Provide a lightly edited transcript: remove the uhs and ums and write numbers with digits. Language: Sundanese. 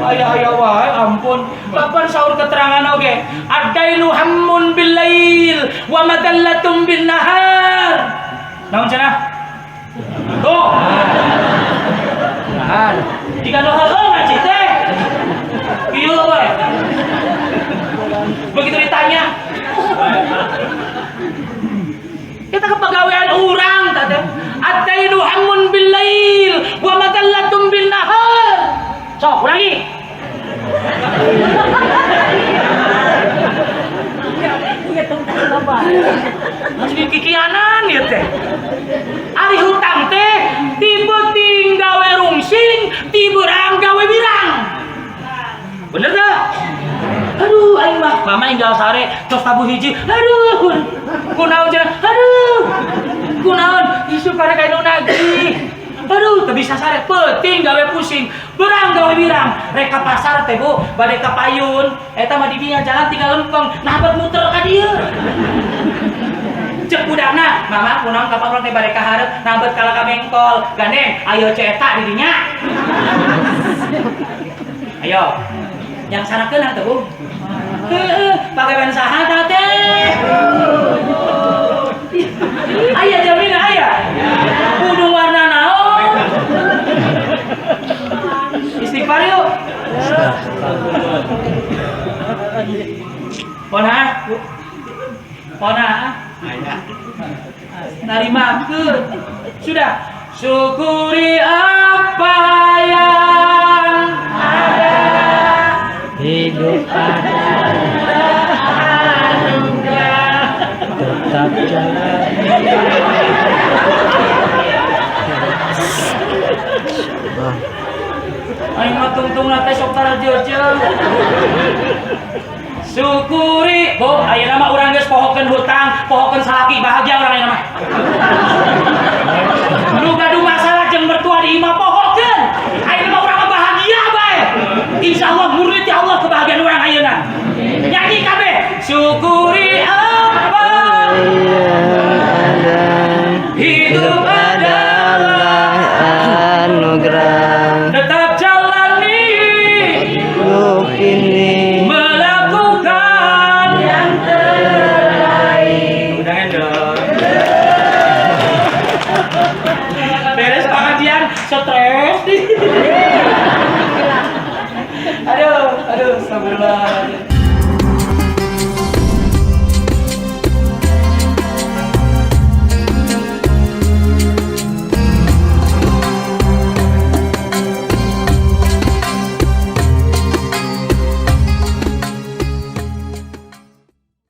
Aya-aya wae, ampun. Kapan sahur keterangan oge? Ad-dainu hammun bil lail wa madallatum bin nahar. Naon cenah? Tuh. Nahan. Jika nu heuheu ngaji teh. Kieu we. Begitu ditanya, kita kepegawaian orang tadi. Ad-dainu hammun bil lail wa madallatum bin nahar. Sok ulangi. Masih kikianan ya teh. Ari hutang teh tipe gawe rungsing, tipe berang gawe birang. Bener tak? Aduh, aing mah mama enggal sare tos tabuh hiji. Aduh, kunaon cenah? Aduh. Kunaon? Isu karek anu nagih. Aduh, teu bisa sare, peuting gawe pusing, berang gawe birang. Rek ka pasar teh Bu, bade ka payun. Eta mah di dinya jalan tinggal lempeng, nah bet muter ka dieu. Cek budakna, mama kunaon ka urang teh bade ka hareup, nah bet kalah ka bengkol. Gandeng, ayo cetak di dinya. Ayo. Yang sarakeun atuh, Bu. Heeh, pagawean saha tah teh? Aya jaminan aya. Kudu warna naon? Istighfar yuk. Pona, Bu. Pona. Narimakeun. Sudah. Syukuri apa yang ada. Hidup adalah anugerah. Tetap jalan. Aing mah tungtungna teh sok tarajeujeuh. Syukuri, Bu, ayeuna mah urang geus pohokeun hutang, pohokeun salaki, bahagia urang ayeuna mah. Nu gaduh masalah jeung mertua di imah pohokeun. Ayeuna mah urang mah bahagia bae. Insyaallah murni ti Allah kebahagiaan urang ayeuna. Nyanyi kabeh. Syukuri apa yang ada. Hidup adalah anugerah. Tetap jalani hidup ini, melakukan yang terbaik. Undangan dong. Beres pengajian stres.